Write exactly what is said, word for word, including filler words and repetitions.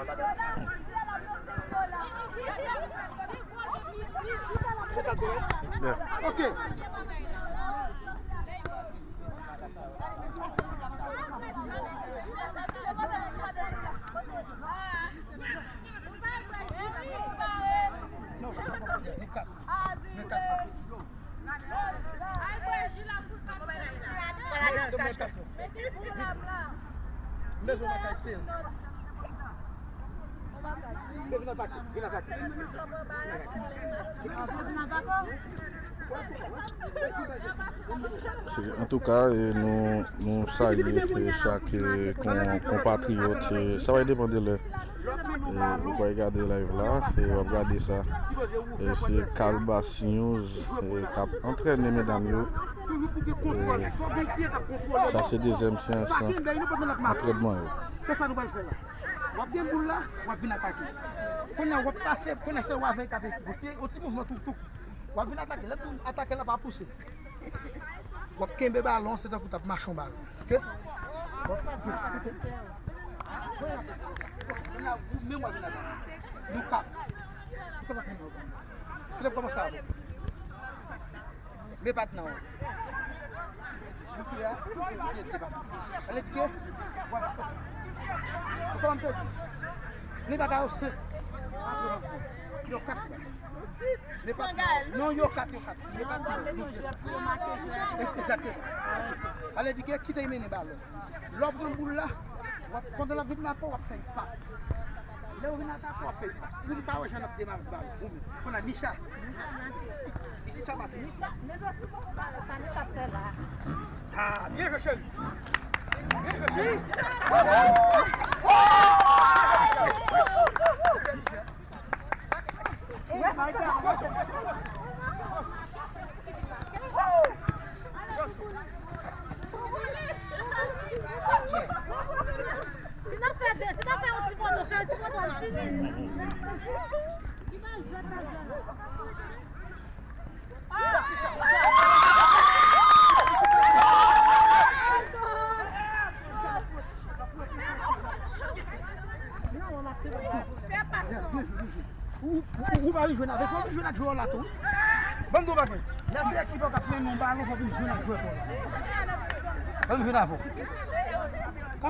Ok. M bezwen lakay sèl. M bezwen atake, vin atake. Vin atake. Se, antouka, e, nou, nou salye, e, chak, e, kon-, konpatriyòt, e, sa va depann de lè, e, ou pral gade live la, e, w ap gade sa. E, se Kalbas News, e, k ap antrène medam yo. E, sa se dezyèm seyans antrènman yo. Se sa nou pral fè la. W ap gen boul la, w ap vin atake. Kounye a, w ap pase, kounye a, se w avè k ap ekipotye, yon ti mouvman tou, tou. W ap vin atake. Lè tou atake la pa pouse. W ap kenbe balon, se tankou w t ap mache yon balon. Ok? W ap, kounye a, kounye a, ou menm w ap vin atake. Nou kat. Kite m kòmanse avè w. Men patnè w. Ou kouye a, se, se te patnè. Ale di ke, w ap, kòman m te di? Men bagay yo senp. Yo kat sa. Men patnè w. Non, yo kat, yo kat. Men patnè w. Nou di sa. Egzakteman. Ale di ke, kite l mennen balon. Lè w pran boul la, w ap, pandan l ap vin nan kò, w ap fè yon pas. Lè w vin atake, w ap fè yon pas. Pou m ka wè jan n ap demare bal. Ou menm. Kounye a, Nisha. Nisha maten. Nisha, men vle si bon bal sa Nisha fè la. Ah, byen jwe, cheri. Byen jwe, cheri. Si n ap fè de, si n ap fè yon ti poto, fè yon ti poto, l fini. Ki bal jwèt la jwèt la? Ou, ou, ou pa vin jwenn avè, fò w vin jwenn ak jwè w la tou. Ban m di w bagay. Lè se ekip ou k ap mennen yon balon, fò w vin jwenn ak jwè w la. Fò w vin jwenn avè w.